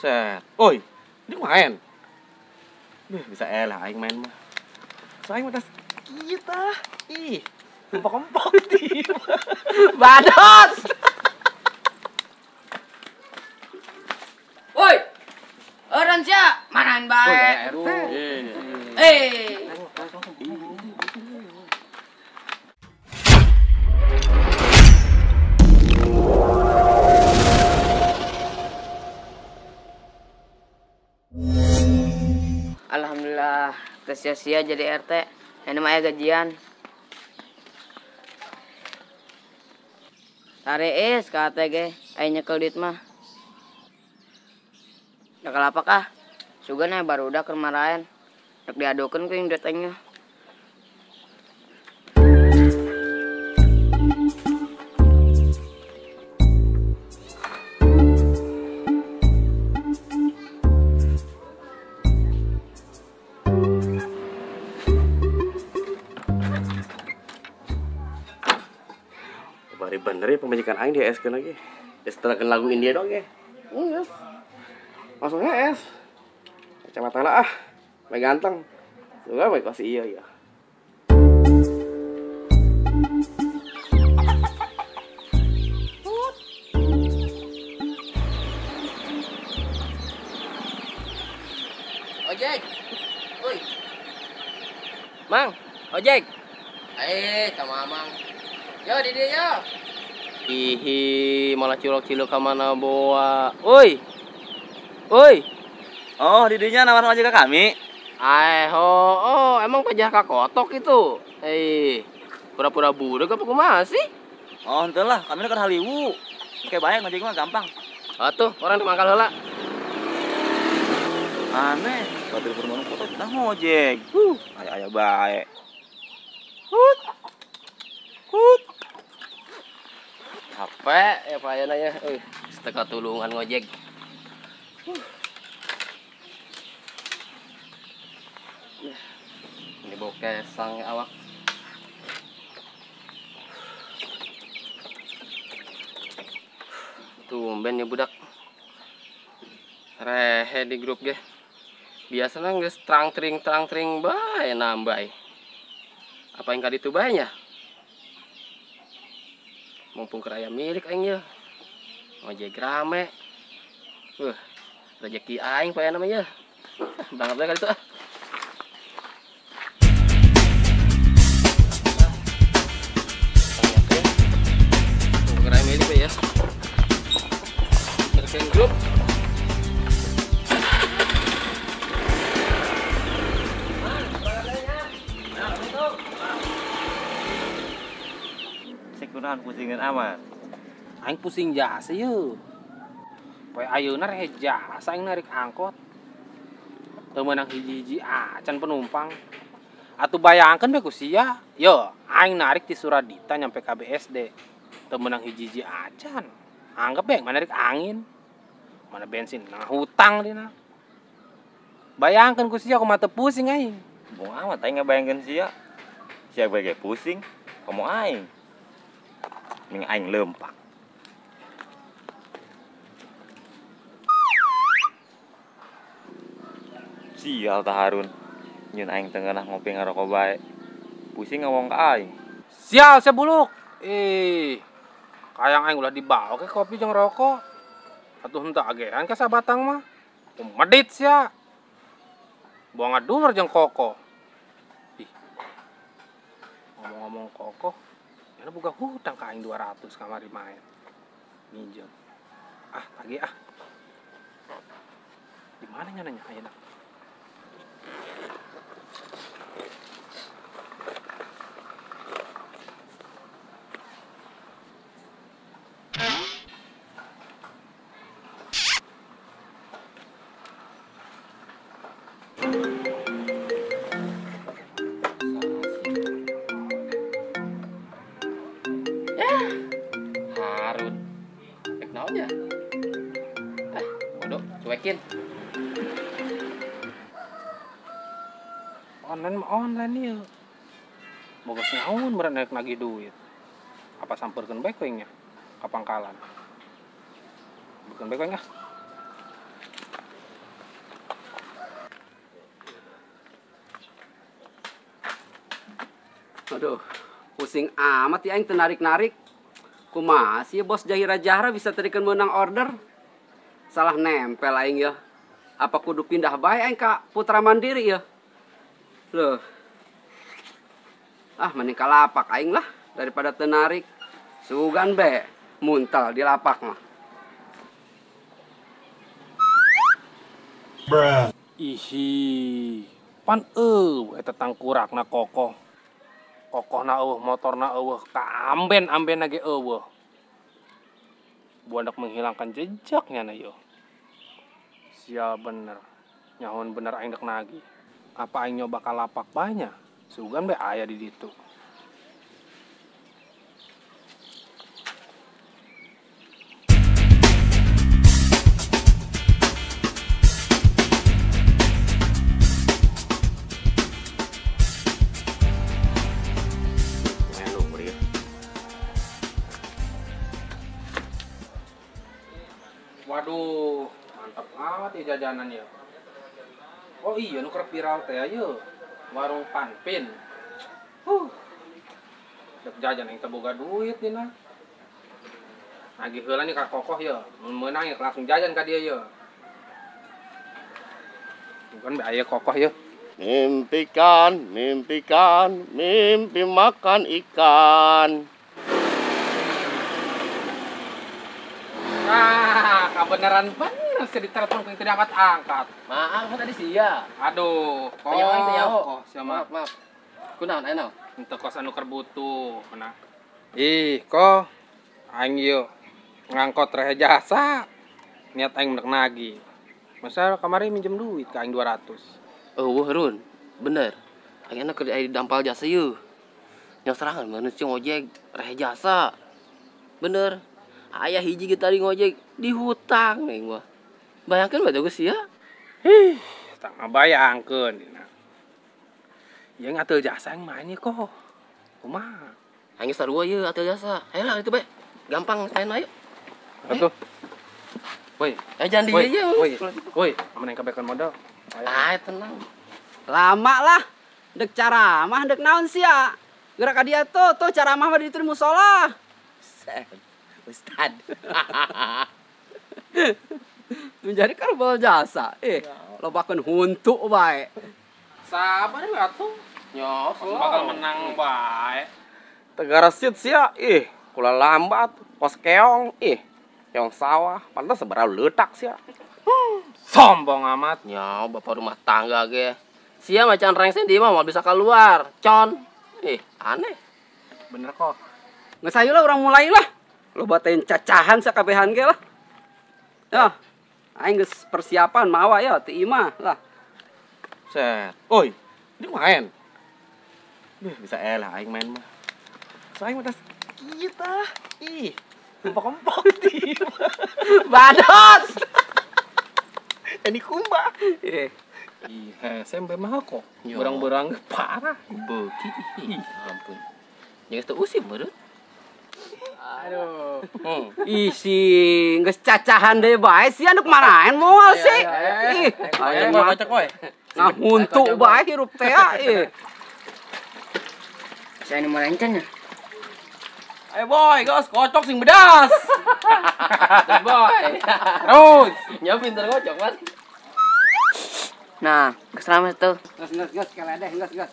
Set. Oi, ini main. Duh, bisa elah aing main mah. So aing mah tas kita. Ih, kempok-kempok di. Badot. Woi. Eureun sia, manahan bae. Eh. Alhamdulillah, sia-sia jadi RT. Ini mah aya gajian. Tarik is ka ATG, aya nyekel duit mah. Da kalapa kah? Sugan aya barudak keur maraen. Rek diadokeun ku yang duit aing. Bari bener ya pemajikan aing di es-keun lagi. Setelahkeun lagu India dong ya. Yes. Langsung es. Kacamata lah ah. Baik ganteng. Suka baik kasih iya ya. Ojek. Oi. Mang, ojek. Sama Mang. Yo, di dia yo. Ihi, malah cilok-cilok ka mana boa. Oi. Oi. Oh, didinya nawar ojek ke kami. Oh, emang pajah kakotok itu. Pura-pura budak apa kumaha sih? Oh, henteu lah, kami kan haliwu. Kayak bae ngojek mah gampang. Atuh, orang di mangkal heula. Aneh, batur permono foto tentang ngojek. Aya-aya bae. Hut. Hut. Capek ya Pak Ayana ya. Seteka tulungan ngojek. Ini bokesang awak. Tumben ya budak. Rehe di grup ge. Biasanya geus trang-tring bae nambah. Apa yang kaditu bae nya? Mumpung keraya milik aing ya. Ngojek rame. Rezeki aing Pak namanya. Banget bae kali itu ah. Mumpung keraya milik ya. Kerjain grup. Kunaon pusingan amat. Aing pusing jasa yeuh. Poe ayeuna reh jasa aing narik angkot. Teu meunang hiji-hiji acan penumpang. Atuh bayangkeun bae ku sia. Yo, aing narik ti Suradita nyampe ka BSD. Teu meunang hiji-hiji acan. Anggap bae mana narik angin. Mana bensin nah hutang dina. Bayangkeun ku sia kumaha teu pusing aing. Bohong amat aing ngabayangkeun sia. Sia bae ge pusing, komo aing. Ming aing lempang. Sial tah Harun. Nyeun aing teu ngeunah ngopi ngaroko bae. Pusing ngomong ka aing. Sial sia buluk. Kayang aing ulah dibawa ke kopi jeung rokok. Atuh henteu agean ka sabatang mah. Medit sia. Buang ngadulur jeung koko. Ih. Ngomong-ngomong koko, karena buka hutang ka aing 200 kamari main. Minjem. Ah, lagi ah. Di mana nya nanya ayeuna? Harun. Rek naon nya? Bodoh, cuekin. Online mah online ieu. Boga naon berat naik nagih duit. Apa sampeurkeun bae ku aing nya ka pangkalan. Sampeurkeun bae ku aing ah. Aduh, pusing amat ya aing teu narik-narik. Kumaha sih bos Jahira Jahra bisa tadikeun meunang order? Salah nempel aing ya. Apa kudu pindah bae aing ka Putra Mandiri ya? Loh. Ah, mending ka lapak aing lah daripada teu narik. Sugan be muntal di lapak mah. Bruh. Ihi, pan eueuh eta tangkurakna kokoh. Kokohna eueuh, motorna eueuh, kaamben-ambenna ge eueuh. Buandak menghilangkan jejaknya na yeuh. Sial bener, nyahoan bener aing dek nagih. Apa aing nyoba ka lapak bae nya? Sugan be aya di ditu. Waduh, mantap amat ya jajanan ya. Oh iya, nu keur viral teh ayo. Warung Panpin. Dek jajan yang teu boga duit dina. Nagih heula nih ka kokoh ya. Mun meunang ya langsung jajan ka dia ya. Bukan be aya kokoh ya. Mimpikan, mimpikan, mimpi makan ikan. Ah, kebenaran bener sih ditelepon yang tidak angkat-angkat. Maaf tadi sia. Aduh, kok oh, siapa? Maaf, maaf. Kunaon aya naon? Henteu kos anu keur butuh, nah. Ih, kok aing ieu ngangkot rehe jasa. Niat aing menek nagih. Masa kamari minjem duit ka aing 200. Eueuh, Run. Bener. Aing anu keur aya di dampal jasa ieu. Nya serangan manusia ngojek rehe jasa. Bener. Ayah hiji ge tadi ngojek di hutang aing mah. Bayangkeun bae geus sia. Hih, tak ngabayangkeun dina. Ieu ngateul jasa aing main ieu kok. Kumaha? Aing sarua ieu ateul jasa. Ayo lah itu bae. Gampang main ayo. Atuh. Woi, jangan di ieu. Woi, woi, amun aing kabekan modal. Ah, tenang. Lama lah. Dek caramah dek naon sia? Gerak ka dia tuh, tuh caramah mah di ditu di musola. Ustad. Menjadi karbol jasa. Lobakeun huntu bae. Sabar we atuh. Nya, bakal menang bae. Tegara sit sia, ih, kula lambat, kos keong, ih. Keong sawah, pantas sabaraha leutak sia. Sombong amat. Nya, bapak rumah tangga ge. Sia macan rengse di mah moal bisa keluar. Con. Ih, aneh. Bener kok. Geus hayu lah urang mulai lah. Loba teh cacahan sakabehan ge lah. Ya. Aing geus persiapan mawa ya ti imah lah. Set. Oi, ini main. Duh, bisa elah aing main mah. So aing mah tas kieu tah. Ih, kempok-kempok di. Badot. Ini kumba. Ih, SMP mah kok. Berang-berang parah. Beuki. Ampun. Jeung teu usim meureun. Aduh. Ih, si geus cacahan deui bae sia nu maraen moal sih. Ih, kocok we. Ngahuntu bae hirup teh ih. Saya nu marancan ya. Ayo boy, gos kocok sing bedas. Boy. Terus, nya pinter kocok man. Nah, keselamat tuh. Geus geus geus keledeh geus geus.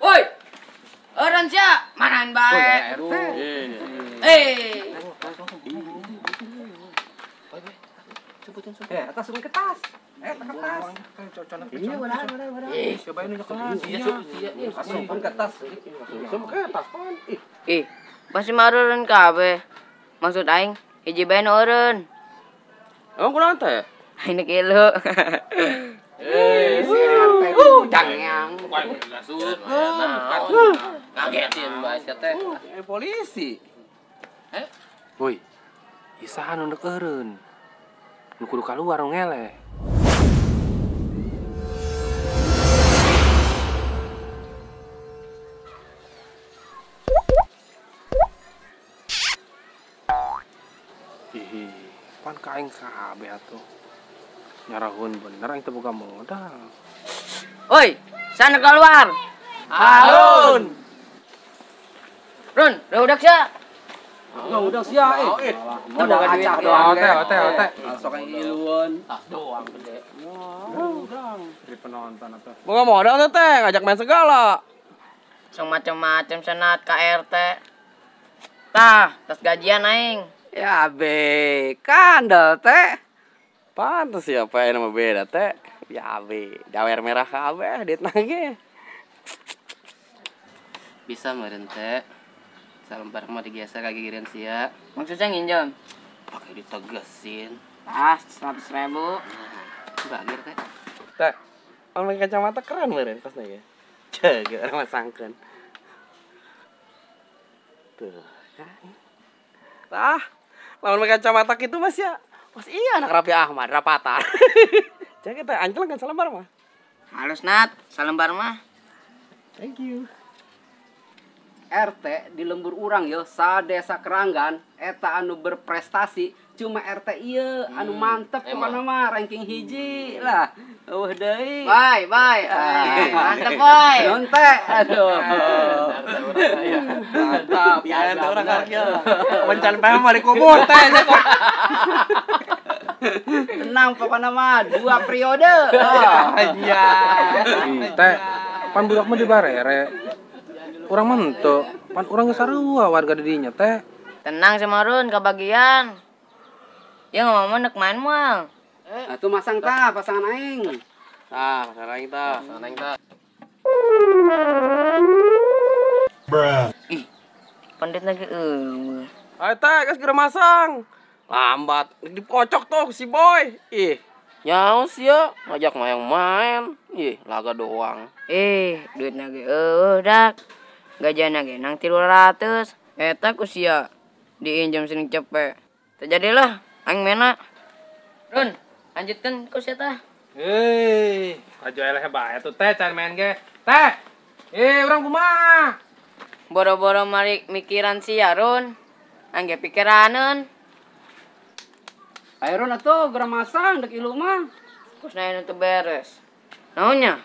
Woi. Eureun sia, marahan bae. Eh. Eh, atas ke tas. Eh, ke tas. Iya, benar. Cobain nu kelas. Iya, iya. Asupkeun ke tas. Asupkeun ke tas pan. Ih, pasti meureun kabeh. Maksud aing hiji bae nu eureun. Emang kunaon teh? Aing nek elo. Eh, jangan. Ngagetin bae sia teh. Polisi. Eh? Woi. Isahan nu dek eureun. Nu kudu kaluar nu ngeleh. Ih, pan ka aing kabeh atuh. Nyarahun bener aing teu boga modal. Oi, Sana keluar. Harun. Run, udah sia. Udah sia eh. Modal acah doang. Ote. Sok ngiluan. Tas doang gede. Wah, jadi penonton atuh. Boga modal tuh teh, ngajak main segala. Sok macem-macem senat KRT. Tah, tas gajian aing. Ya be, kandel teh. Pantes ya apa nama beda teh. Ya be, jawer merah kabeh dit nage. Bisa meureun teh. Salembar mah digeser ka gigireun sia. Maksudnya nginjem. Pakai ditegesin. Ah, 100.000. Bagir teh. Teh, orang kacamata keren meureun pas nage. Cek, orang mah sangkeun. Tuh kan. Tah, lamun pakai kacamata kitu mas ya. Mas iya anak Raffi Ahmad, rapata. Cek teh anjleng kan salembar mah. Halus nat, salembar mah. Thank you. RT di lembur urang yo sa desa Keranggan eta anu berprestasi cuma RT ieu anu mantep pokona mah ranking 1 lah. Eueuh deui. Bye, bye. Mantep, boy. Nuhun teh. Aduh. Mantap. Ya ente urang karya. Wencan pae mah dikubur teh nya kok. Tenang pokona mah 2 periode. Anjay. Teh, pan budak mah dibarere. Urang mah henteu, pan urang geus sarua warga di dinya teh. Tenang sama Run kebagian. Ya ngomong nek main moal. Atuh masang tah pasangan aing. Tah, pasangan aing tah. Pasangan aing tah. Bruh. Ih, pandit lagi eueuh. Ayo teh, geus geura masang. Lambat, dikocok tuh si Boy. Ih, nyaos ya, ngajak main-main. Ih, laga doang. Eh, duit lagi eueuh dak. Gajian lagi nang 300. Eta ku sia diinjam sering cepet. Terjadilah aing mena. Run, lanjutkan ku sia tah. Hei, aja eleh bae tuh teh can main ge. Teh. Eh, urang kumaha? Boro-boro mari mikiran sia, Run. Aing ge pikiraneun. Ayo Run atuh geura masang dek ilu mah. Kusna anu teu beres. Naonnya?